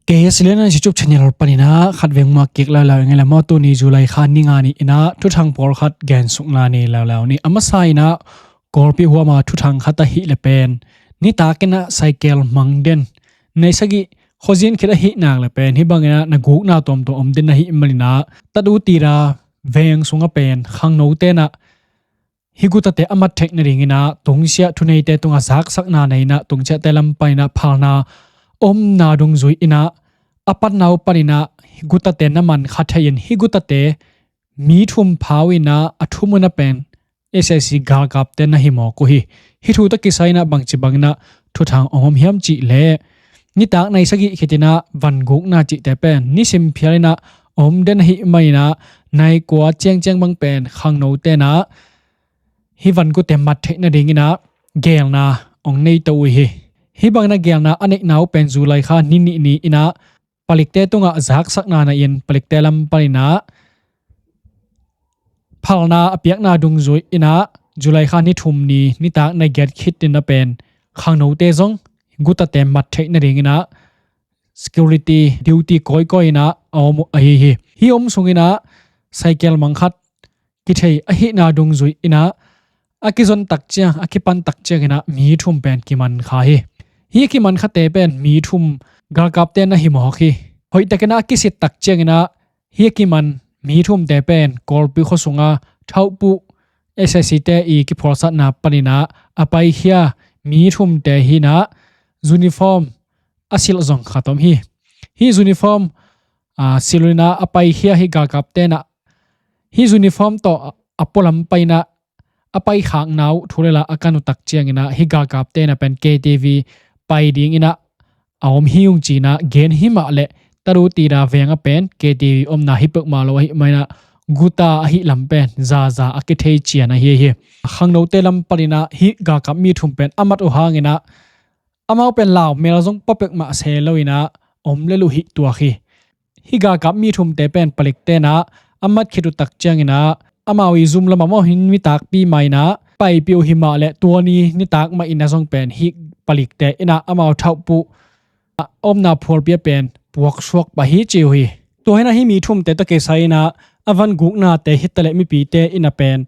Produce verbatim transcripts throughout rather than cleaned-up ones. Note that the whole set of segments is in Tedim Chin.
K S L N YouTube channel panin ah khat veng mak kik leuleu ing ei le maw. Tuni July kha ni nga ni in ah thuthang pawlkhat gensukna nei leuleu ni. A masa in ah Kawlpi huam ah thuthang khat ahih leh pen nitak in ah cycle mang den, nei sagih khuazin khit ahih nak leh pen hih bangin ah na gukna tuamtuam om den ahih manin ah Taduti ra veng sungah pen khangnote in ah hih gutate a mat theih nadingin ah tungsiah thuneite tungah zaksakna nei in ah tungsiahte lam panin ah phalna omna dungzui in ah a patna uh panin ah hih gutate na man kha thei in hih gutate mi thum pha uh in ah a thum uh in ah pen S A C galkapte na hi mawk uh hi. Hih thu tawh kisai in ah bangci bangin ah thuthang om hiam cih leh nitak nai sagih khit in ah van gukna cihte pen nisim phial in ah om den ahih manin ah nai kua ciangciang bang pen khangnote in ah hih van gukte mat theih nadingin ah gelna hong nei to uh hi. Hih bangin ah gelna a neihna uh pen July kha ni nih ni in ah palikte tungah zaksakna nei in palikte lam panin ah phalna a piakna dungzui in ah July kha ni thum ni nitak nai giat khit in ah pen khangnote zong gutate mat theih nadingin ah security duty kawikawi in ah a om uh ahi hi. Hih om sungin ah cycle mang khat kithei ahihna dungzui in ah a kizon tak ciang, a kipan tak ciangin ah mi thum pen kiman kha hi. Hih kiman khate pen mi thum galkapte na hi mawk hi. Hoihtakin ah a kisit tak ciangin ah hih kiman mi thumte pen Kawlpi khua sunga Thauhpuh S A C te i kiphualsatna panin ah a paikhia mi thumte hi in ah uniform a silh zong khat om hi. Hih uniform a silh uh in ah a paikhia hih galkapte in ah hih uniform tawh a pualam pai in ah a paikhakna uh thu le la a kan uh tak ciangin ah hih galkapte in ah pen K T V pai dingin ah a om hi ung ci in ah gen hi mah leh Taduti ra veng ah pen K T V omna hi peuhmah lo ahih manin ah guta ahih lam pen zaza a kithei cian ahi hi. Khangnote lam panin ah hih galkap mi thum pen a mat uh hangin ah amau pen lau mel zong pua peuhmah se lo in ah om lel uh hi tuak hi. Hih galkap mi thumte pen palikte in ah a mat khit uh tak ciangin ah amau i zum lamah maw hih nitakpi mah in ah paipih uh hi mah leh tua ni nitak mah in ah zong pen hih palikte in ah amau Thauhpuh a omna phualpi ah pen puaksuak pah hi ci uh hi. Tua hi in ah hih mi thumte tawh kisai in ah a van guknate hi ta leh mipite in ah pen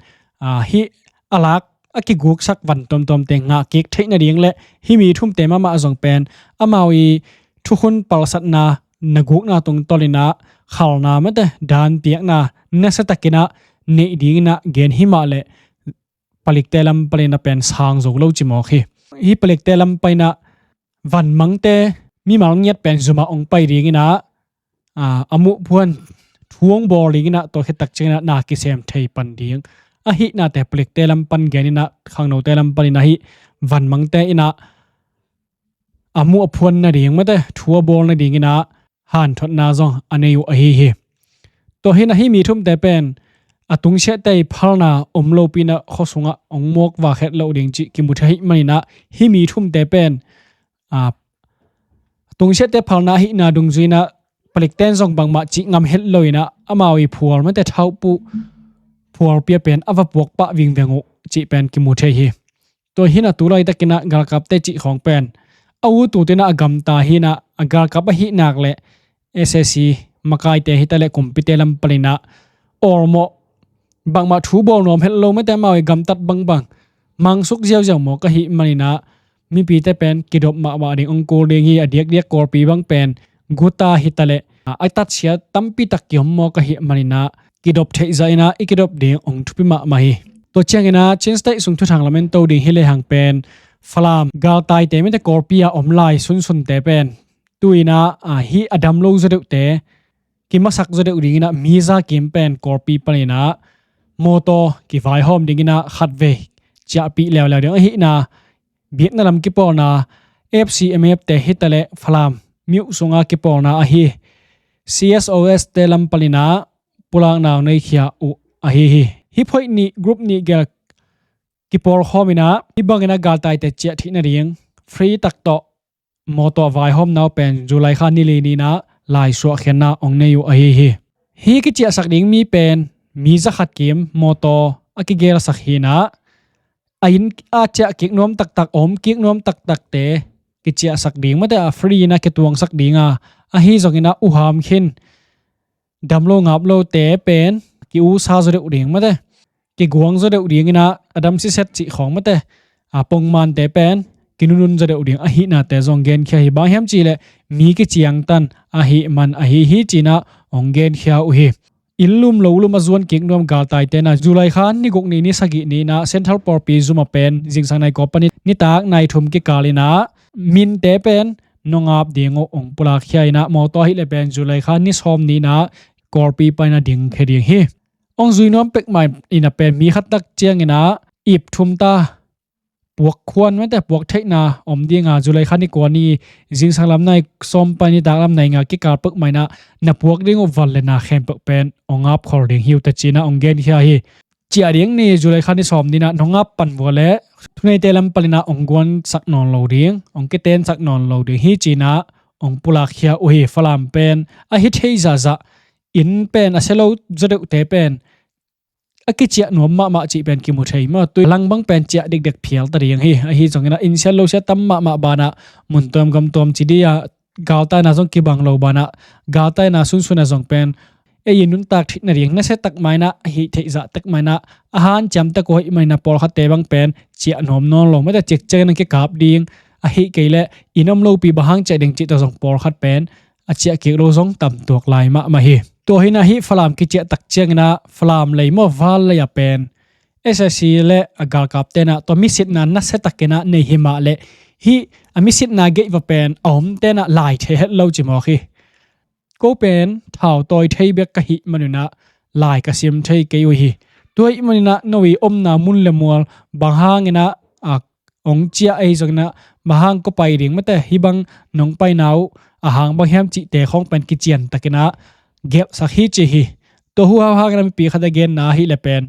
a hih a lak a kiguksak van tuamtuamte ngah kik theih nading le hih mi thumte mahmah zong pen amau i thukhun palsatna na gukna tungtawn in ah khalna mate dan piakna nasia takin ah neih dingin ah gen hi mah leh palikte lam panin ah pen sang zo lo ci mawk hi. Hih palikte lam panin ah van mangte mimal ngiat pen zum ah hong pai dingin ah a muh phuan thu hong bawl dingin ah tua khit tak ciangin ah na kisem thei pan ding ahihnate palikte lam pan genin ah khangnote lam panin ah hih van mangte in ah a muh a phuan nading mate thu a bawl nadingin ah hanthotna zong a nei uh ahi hi. Tua hi in ah hih mi thumte pen a tungsiahte i phalna om lopi in ah khua sungah hong mawk va khet loh ding cih kimu thei ahih manin ah hih mi thumte pen a tungsiahte phalna ahihna dungzui in ah palikte in zong bangmah cih ngam het lo in ah amau i phual mate Thauhpuh phualpi ah pen a va puak pah vingveng uh cih pen kimu thei hi. Tua hi in ah tu laitakin ah galkapte cih khawng pen a ut ut in ah a gamta hi in ah a galkap ahih nak leh S A C makaite hi ta leh kumpite lam panin ah awlmawh bangmah thu bawl nuam het lo mate amau i gamtat bangbang mangsuk ziauziau mawk ahih manin ah mipite pen kidop mahmah ding hong kul ding hi. A diakdiak Kawlpi bang pen guta hi ta leh a tatsia tampi tak ki-om mawk ahih manin ah kidop theih zah in ah i kidop ding hong thupi mahmah hi. Tua ciangin ah Chin State sung thuthang lamen to ding hi lehang pen Falam galtaite mite Kawlpi ah om lai sunsunte pen tu in ah hih a dam lo zaw deuhte kimasak zaw deuh dingin ah mi za kim pen Kawlpi panin ah mawtaw kivaihawm dingin ah khatvei ciahpih leuleu ding ahihna biakna lam kipawlna F C M F te hi ta leh Falam mi uh sunga kipawlna ahi C S O S te lam panin ah pulakna nei khia uh ahi hi. Hih phoih nih group nih gel kipawlkhawm in ah hih bangin ah galtaite ciah theih nading free tak tawh mawtaw vaihawmna uh pen July kha ni li ni in ah laisuahkhiatna hong nei uh ahi hi. Hih kiciahsak ding mi pen mi za khat kim mawtaw a kigelsak hi in ah a inn a ciah kik nuam taktak, a om kik nuam taktakte kiciahsak ding mate a free in ah kituangsak ding a Ahi zongin ah uham khin, damlo ngaplote pen ki-usa zaw deuh ding mate, kiguang zaw deuh dingin ah a dam siset cih khawng mate, a pongmante pen kinunun zaw deuh ding ahihnate zong genkhia hi. Bang hiam cihleh mi kiciangtan ahih man ahi hi ci-in ah hong genkhia uh hi. Inn lum lo lum a zuan kik nuam galtaite in ah July kha ni guk ni, ni sagih ni-in ah Central pawlpi zum ah pen zingsang nai kua pan nitak nai thum kikal in ah minte pen nong ap ding uh hong pulakkhia in ah, mawtaw ahih leh pen July kha ni sawm ni-in ah Kawlpi pan in ah dingkhia ding hi. Hong zui nuam pek mah in ah pen mi khat tak ciangin ah ip thum ta puak khuan mate, puak theihna om ding a, July kha ni kua ni zingsang lam nai sawm pan nitak lam nai nga kikal pek mah in ah na puak ding uh van le na khempeuh pen hong ap khol ding hi uh teh ci-in ah hong genkhia hi. Ciah ding ni July kha ni sawm ni-in ah nong ap pan vua leh thuneite lam pan in ah hong guansak nawn lo ding, hong kitensak nawn lo ding hi ci-in ah hong pulakkhia uh hi. Falam pen ahi thei zahzah, inn pen a sia lo zaw deuhte pen a kiciah nuam mahmah cih pen kimu thei maw. Tua lang bang pen ciah dekdek phial ta ding hi. Ahi zongin ah inn sia lo sia tam mahmah banah mun tuam gam tuam ci ding a, galtaina zong kibang lo banah galtaina sunsun ah zong pen ei i nuntak theih nading nasia tak mah in ah, ahih theih zah tak mah in ah, a hanciam tak uh ahih man in ah pawlkhatte bang pen ciah nuam nawn lo mate, cikciangin ah kikap ding, ahih kei leh inn om lopi bang hang ciah ding cih tawh zong pawlkhat pen a ciah kik lo zong tam tuak lai mahmah hi. Tua hi-in ah hih Falam kiciah tak ciangin ah Falam lei maw, Vallei ah pen S A C le a galkapte in ah tua misitna nasia takin ah nei hi mah leh hih a misitna gei va pen a omte in ah lai thei het lo ci mawk hi. Ko pen thautawi thei bek ka hih man un ah lai ka sim thei kei uh hi. Tua ahih man in ah no i omna mun le mual bang hangin ah a hong ciah, ahi zongin ah bang hang kua pai ding mate, hih bang nong paina uh a hang bang hiam cihte khawng pen kician takin ah gelhsak hi ci hi. Tua huhau hangin ah mipi khat a genna ahih leh pen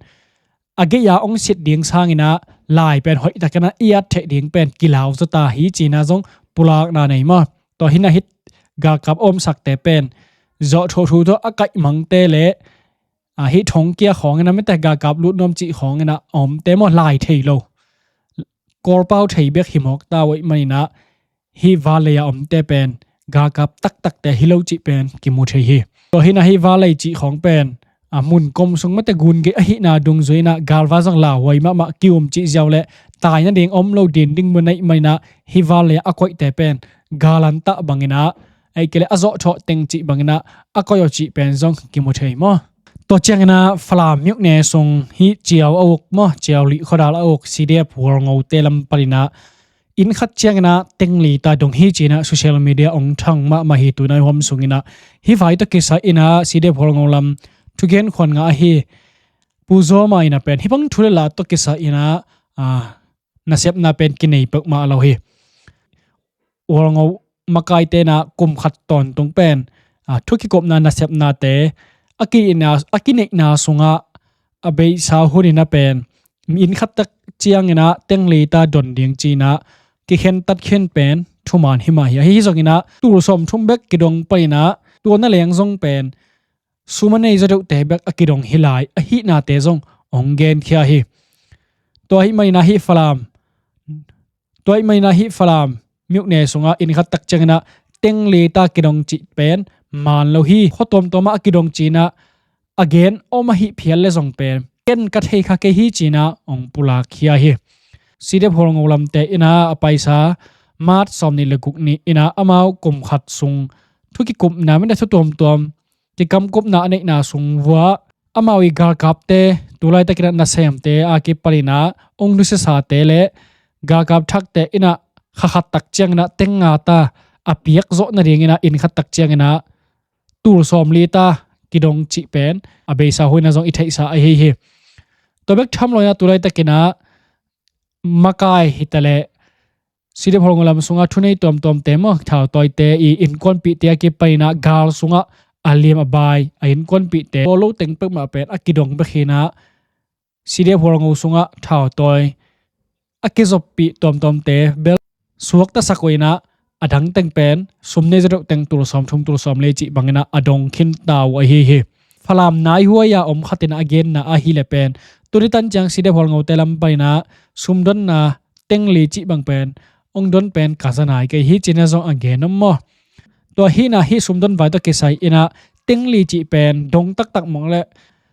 a gei-a hong sit ding sangin ah lai pen hoih takin ah i at theih ding pen kilau zaw ta hi ci-in ah zong pulakna nei maw. Tua hi-in ah hih galkap a omsakte pen zawhthawh thu tawh a kaihmangte le, a, hih thongkia khawngin ah mate, galkap lut nuam cih khawngin ah a omte maw, lai thei lo, Kawlpau thei bek hi mawk ta uh ahih man in ah hih Vallei a omte pen galkap taktakte hi lo cih pen kimu thei hi. Tua hi-in ah hih Vallei cih khawng pen a mun kom sung mate, gun gei ahihna dungzui in ah galva zong lauhuai mahmah, ki-um cih ziau leh tai nading om lo, din ding mun ahih man in ah hih Vallei a koihte pen galan tah bangin ah, ahih kei leh a zawhthawh teng cih bangin ah a koih aw cih pen zong kimu thei maw. Tua ciangin ah Falam myone sung hih Ciau a uk maw, Ciau Lih khuadal a uk C D F Hualngote lam panin ah inn khat ciangin ah teng li ta dong hi ci-in ah social media hong thang mahmah hi. Tunai huam sungin ah hih vai tawh kisai in ah C D F Hualngo lam thugen khuan ngah ahi Pu Zawma in ah pen hih bang thu le la tawh kisai in ah, a, nasepna pen kinei peuhmah lo hi. Hualngo makaite in ah kum khat tawntung pen, a, thu kikupna nasepnate a ki-, a kineihna sungah a beisa hun in ah pen inn khat tak ciangin ah teng li ta don ding ci-in ah kikhentat khin pen thuman hi mah hi. Ahi zongin ah tul sawmthum bek kidong panin ah tua na leng zong pen sum a nei zaw deuhte bek a kidong hi lai ahihnate zong hong genkhia hi. Tua ahih manin ah hih Falam, tua ahih manin ah hih Falam myone sungah inn khat tak ciangin ah teng li ta kidong cih pen man lo hi. Khua tuamtuam ah a kidong ci-in ah a gen om ahih phial leh zong pen ken ka thei kha kei hi ci-in ah hong pulakkhia hi. C D F Hualngo lamte in ah a paisa March sawmnih le guk ni in ah amau kum khat sung thu kikupna mate, thu tuamtuam kikamkupna a neihna sung vuah amau i galkapte, tu laitakin ah nasemte a kipanin ah hong nusiasate le galkap thakte in ah kha khat tak ciangin ah teng nga ta a piak zawh nadingin ah inn khat tak ciangin ah tul sawmli ta kidong cih pen a beisa hun in ah zong i theihsa ahi hi. Tua bek tham lo in ah tu laitakin ah makai hi ta leh C D F Hualngo lam sungah thunei tuamtuamte maw, thautawite i innkuanpihte a kipanin ah gal sungah a liam a bai a innkuanpihte bawl lo teng peuhmah pen a kidong bek hi-in ah C D F Hualngo sungah thautawi a kizoppih tuamtuamte bel suaktasak uh in ah a dang teng pen sum nei zaw deuh teng tul sawmthum tul sawmli cih bangin ah a dong khin ta uh ahi hi. Falam naihuai a om khat in ah a genna ahih leh pen tuni tan ciang C D F Hualngote lam panin ah sumdonna teng li cih bang pen hong don pen ka za nai kei hi ci-in ah zong a gen om maw. Tua hi inah hih sumdon vai tawh kisai inah tengli cih pen dong taktak mawk le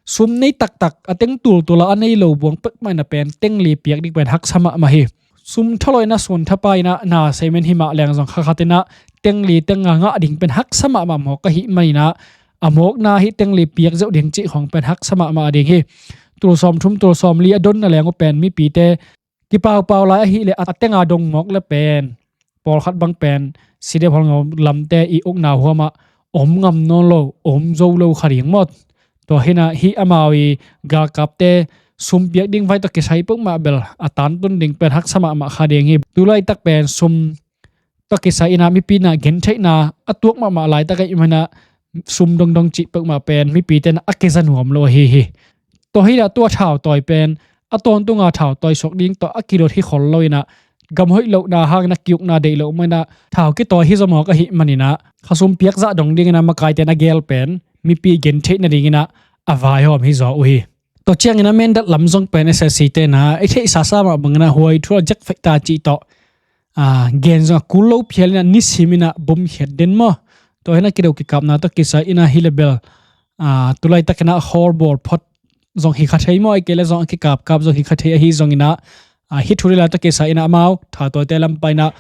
sum nei taktak a teng tultul a a nei lo buang pekmah inah pen tengli piak ding pen haksa mahmah hi. Sum thalawh inah suan thapa inah na seimen hi mah leng zong kha khat inah tengli tenga ngah ding pen haksa mahmah mawk ahih man inah a mawkna hih tengli piak zeuh ding cih khawng pen haksa mahmah ding hi. Tul sawm thum tul sawm li a donna leng uh pen mipite kipaupau lai ahih leh a tenga dong mawk le pen pawlkhat bang pen sidep holngo lamte i ukna huamah om ngam nawn lo, om zo lo kha ding maw. Tua hi inah hih amau i galkapte sum piak ding vai tawh kisai peuhmah bel a tantun ding pen haksa mahmah kha ding hi. Tulaitak pen sum tawh kisai inah mipi inah gentheihna a tuak mahmah laitak ahih man inah sum dongdong cih peuhmah pen mipite inah a kiza nuam lo ahi hi. Tua hi inah tua thau tawi pen a tawntunga thau tawi suak ding tawh a kidot hi khol lo inah gam hoih lohna hangin a kiukna deih loh man inah thau kitawi hi zaw mawk ahih man inah khasum piak zah dong ding inah makaite in a gel pen mipi gentheih nading inah a vaihawm hi zaw uh hi. Tua ciangin a mendat lam zong pen S S C te inah i theihsa sa mah bang inah huai thu a jack fekta cih tawh gen zong a kul lo phial inah nisim inah bumkhiat den maw. Tua hi inah kido kikapna tawh kisai inah hi le bel tulaitak inah khawlbawl phot zong hi kha thei maw, ahih kei le zong a kikapkap zong hi kha thei ahi zong inah hih thu lila tawh kisai inah amau thautawite lam pan inah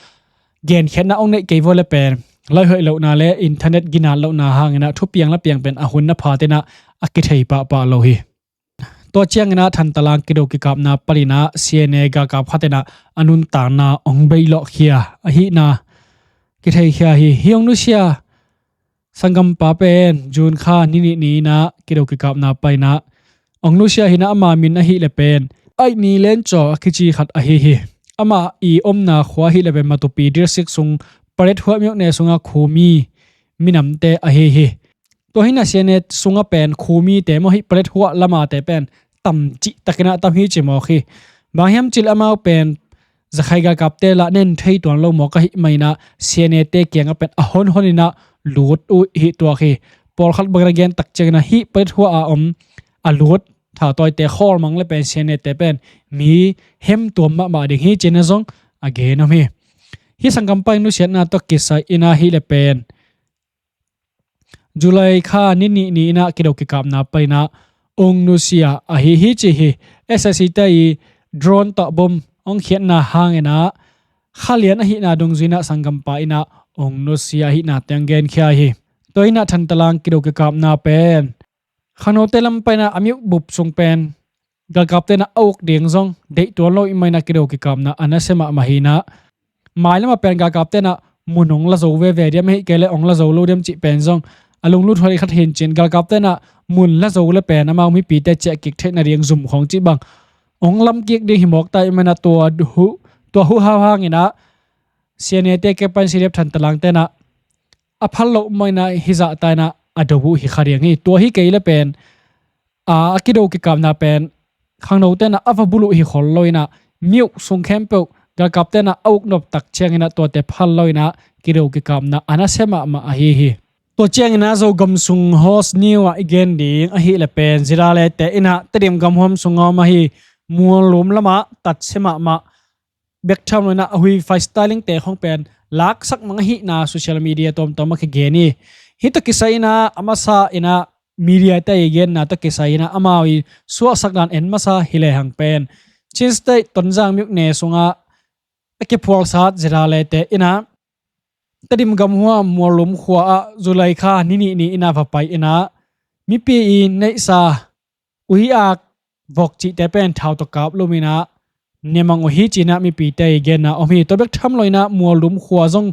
genkhiatna ong neih kei vua le pen laihoih lohna le internet ginat lohna hang inah thupiang lapiang pen a hun na phat inah a kithei pahpah lo hi. Tua ciang inah Thantalang kido kikapna pan inah C N A galkap khat inah a nuntakna ong beih lawhkhia ahihna kitheikhia hi. Hih ong nusia sanggampa pen June kha ni nih ni inah kido kikapna pan inah ong nusia hi inah ama min ahih le pen Aih Ni Len Caw a kici khat ahi hi. Amah i omna khua ahih le pen Matupi district sung Paletwa myone sunga Khumi minamte ahi hi. Tua hi inah C N A sunga pen Khumite maw, hih Paletwa lamate pen tam cihtak inah tam hi ci mawk hi. Bang hiam cih le amau pen Zakhai galkapte lah nen thei tuan lo mawk ahih man inah C N A te kiangah pen a honhon inah lut uh hi tuak hi. Pawlkhat bang inah gen tak ciang inah hih Paletwa a om a lut thautawite khawl mang le pen C N A te pen mi hemtuam mahmah ding hi ci inah zong a gen om hi. Hih sanggampa i nusiatna tawh kisai inah hi le pen July kha ni nih ni inah kido kikapna pan inah ong nusia ahi hi ci hi. S S C te i drone tawh bom ong khiatna hang inah kha lian ahihna dungzui inah sanggampa inah ong nusia ahihna teng genkhia hi. Tua inah Thantalang kido kikapna pen khangnote lam pan inah a miuh bup sung pen galkapte inah a uk ding zong deih tuan lo ahih man inah kido kikapna a nasia mahmah hi inah mailamah pen galkapte inah mun ong la zo veve diam, ahih kei le ong la zo lo diam cih pen zong a lunglut huai khat hi in cin galkapte inah mun la zo le pen amau mipite ciah kik theih nading zum khawng cih bang ong lam kik ding hi mawk ta ahih man inah tua huh tua huh hau hang inah C N A te ke pan C D F Thantalang te inah a phal loh mah inah hi zahta inah a do uh hi kha ding hi. Tua hi kei le pen a kido kikapna pen khangnote inah a va buluh hi khol lo inah miuh sung khempeuh galkapte inah a uk nop tak ciang inah tuate phal lo inah kido kikapna a nasia mahmah ahi hi. Tua ciang inah Zogam sung hot news ah i gen ding ahih le pen Zirale te inah Tedim gamhuam sung a om ahi Muallum lamah tatsia mahmah bek tham lo inah a huifai styling te khawng pen laksak mang ahihna social media tuamtuam ah kigen hi. Hih tawh kisai inah a masa inah media te i genna tawh kisai inah amau i suahsak dan en masa hi lehang pen Chin State Tonzang myone sungah a kiphualsat Zirale te inah Tedim gamhuam Muallum khua ah July kha ni nih ni inah va pai inah mipi i neihsa uhi ak vok cihte pen thau tawh kap lum inah ne mang uh hi ci inah mipite i genna om hi. Tua bek tham lo inah Muallum khua zong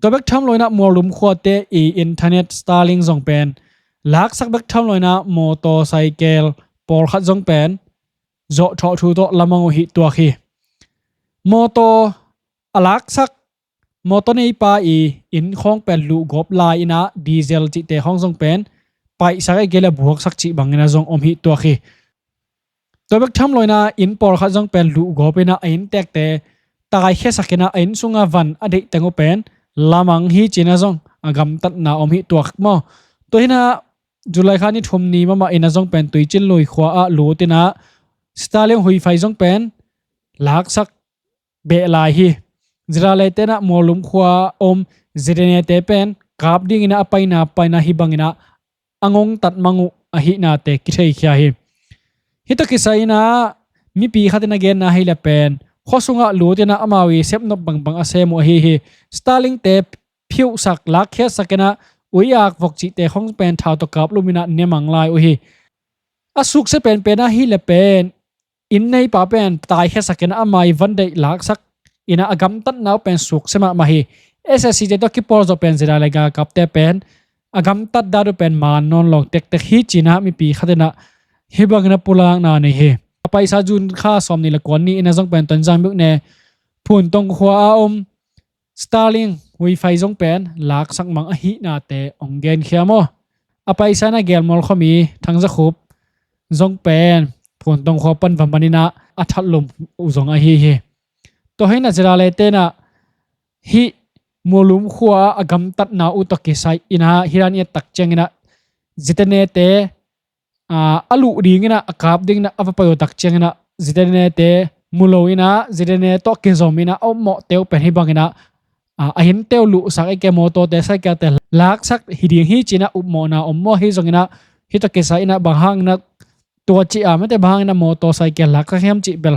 tua bek tham lo inah Muallum khuate i internet Starlink zong pen laksak bek tham lo inah mawtaw cycle pawlkhat zong pen zawhthawh thu tawh la mang uh hi tuak hi. Mawtaw a laksak mawtaw neipa i inn khawng pen luhgawp lai inah diesel cihte khawng zong pen paihsak ahih kei le buaksak cih bang inah zong om hi tuak hi. Tua bek tham lo inah inn pawlkhat zong pen luhgawp inah a inntekte taikhiasak inah a inn sunga van a deih teng uh pen la mang hi ci inah zong a gamtatna om hi tuak maw. Tua hi inah July kha ni thum ni mahmah inah zong pen Tuicin Lui khua ah lut inah Starlink huifai zong pen laksak beh lai hi. Zirale te inah Muallum khua om ZNA-te pen kap dingin ah a paina paina hih bangin ah a ngongtat mang uh ahihnate kitheikhia hi. Hih tawh kisai-in ah mipi khat in a genna ahih leh pen khua sungah lut in ah amau i sepnop bangbang a sem uh ahi hi. Starlink-te phiuhsak, lakkhiatsak in ah ui-ak vok cihte khong pen thau tawh kaplum in ah ne mang lai uh hi. A suksia penpen ahih leh pen inn neipa pen taikhiasak in ah ama i van deih laksak in ah a gamtatna uh pen suksia mahmah hi. SAC-te tawh kipawl zawh pen ZRA le galkapte pen a gamtat dan uh pen maan nawn lo tektek hi ci-in ah mipi khat in ah hih bangin ah pulakna nei hi. A paisa June kha sawmnih le kua ni-in ah zong pen Tonzang byukne Phuntong khua a om Starlink wifi zong pen laksak mang ahihnate hong genkhia maw? A paisa-in ah Gelmual khuami Thang Za Khup zong pen Phuntong khua pan va man in ah a thatlum uh zong ahi hi. Tua hi-in ah ZRA le-te in ah hih Mualum khua a gamtatna uh tawh kisai-in ah hih dan i et tak ciangin ah ZNA-te a, a luh dingin ah, a kap dingin ah a va pai uh tak ciangin ah ZNA-te mu lo in ah ZNA tawh kizom in ah a upmawhte uh pen hih bangin ah, a, a innte uh luhsak, ei ke mawtawte, cycle-te laksak hi ding hi ci-in ah upmawhna om maw? Ahi zongin ah hih tawh kisai-in ah bang hangin ah tua cih a mate, bang hangin ah mawtaw, cycle laksak hiam cih bel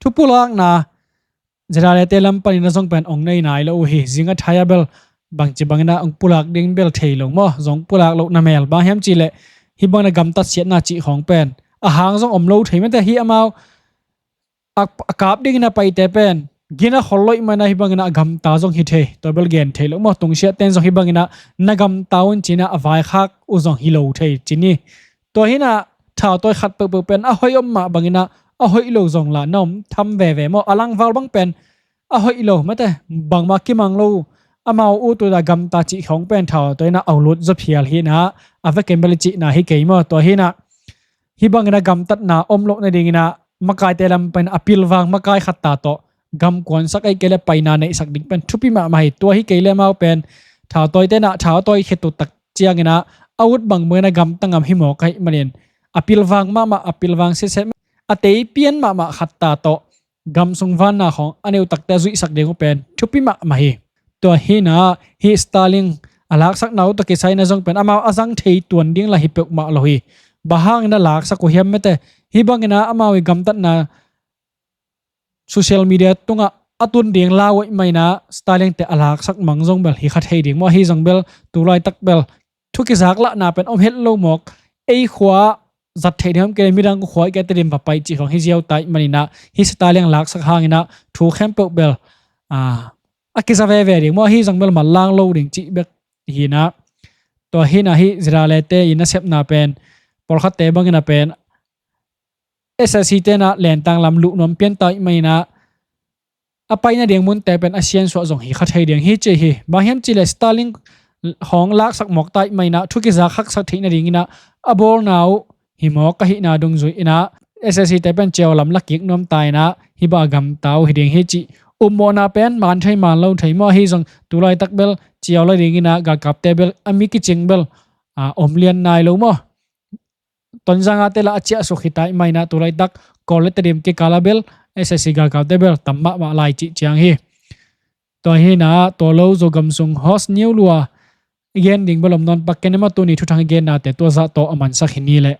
thu pulakna ZRA le-te lam panin ah zong pen hong nei nai lo uh hi. Zing a thai-a bel bangci bangin ah hong pulak ding bel thei lo maw? Zong pulak loh na mel, bang hiam cih leh hih bangin ah gamtat siatna cih khawng pen a hang zong om lo thei mate. Hih amau a, a kap dingin a paite pen gina khol lo ahih manin ah hih bangin ah a gamta zong hi thei, tua bel gen thei lo maw? Tungsiahte in zong hih bangin ah na gamta un ci-in ah a vaikhak uh zong hi lo thei ci ni. Tua hi-in ah thautawi khat peuhpeuh pen a hoih om mah bangin ah a hoih lo zong lah na om tham veve maw? A langval bang pen a hoih lo mate, bangmah kimang lo, amau ut uh a gamta cih khawng pen thautawi-in ah a lut zaw phial hi-in ah a vekin bel i cihna hi kei maw? Tua hi-in ah hih bangin ah gamtatna om loh nadingin ah makaite lam pen a pilvang makai khat ta tawh gam kuansak, ei ke leh paina neihsak ding pen thupi mahmah hi. Tua hi kei leh amau pen thautawite in ah thautawi khit uh tak ciangin ah a ut bangbangin ah gamta ngam hi mawk ahih manin a pilvang mahmah, a pilvang sitset, a tei pian mahmah khat ta tawh gam sung vanna khawng a neu takte a zuihsak ding uh pen thupi mahmah hi. Tua hi-in ah hih Starlink a laksakna uh tawh kisai-in ah zong pen amau a zang thei tuan ding lah hi peuhmah lo hi. Bang hangin ah laksak uh hiam mate? Hih bangin ah amau i gamtatna social media tungah a tun ding lau ahih manin ah Starlink-te a laksak mang zong bel hi kha thei ding maw? Ahi zong bel tu laitak bel thu kizaklahna pen om het lo mawk. Ei khua zat theih ding om kei leh midang khua i ke Tedim va pai cih khawng hi ziau ta ahih manin ah hih Starlink laksak hangin ah thu khempeuh bel, a, a kiza veve ding maw? Ahi zong bel manlang lo ding cih bek hi-in ah. Tua hi-in ah hih ZRA le-te i nasepna pen pawlkhatte bangin ah pen SAC-te in ah lentang lam luh nuam pian ta ahih manin ah a paina ding munte pen a siansuah zong hi kha thei ding hi ci hi. Bang hiam cih leh Starlink khawng laksak mawk ta ahih manin ah thu kizak haksa theih nadingin ah a bawlna uh hi mawk ahihna dungzui-in ah SAC-te pen ciau lam la kik nuam ta in ah hih bang a gamta uh hi ding hi cih upmawhna pen maan thei maan lo thei maw? Ahi zong tu laitak bel ciau la dingin ah galkapte bel a mi kicing bel, a, om lian nai lo maw? Tonzang-ate lah a ciahsuk hi ta ahih manin ah tu laitak Kawl le Tedim kikal ah bel SAC galkapte bel tam mahmah lai cih ciang hi. Tua hi-in ah tua lo Zogam sung host niu lua i gen ding bel om nawn pak kei, tua ni thuthang i gennate tua zah tawh a mansak hi ni leh.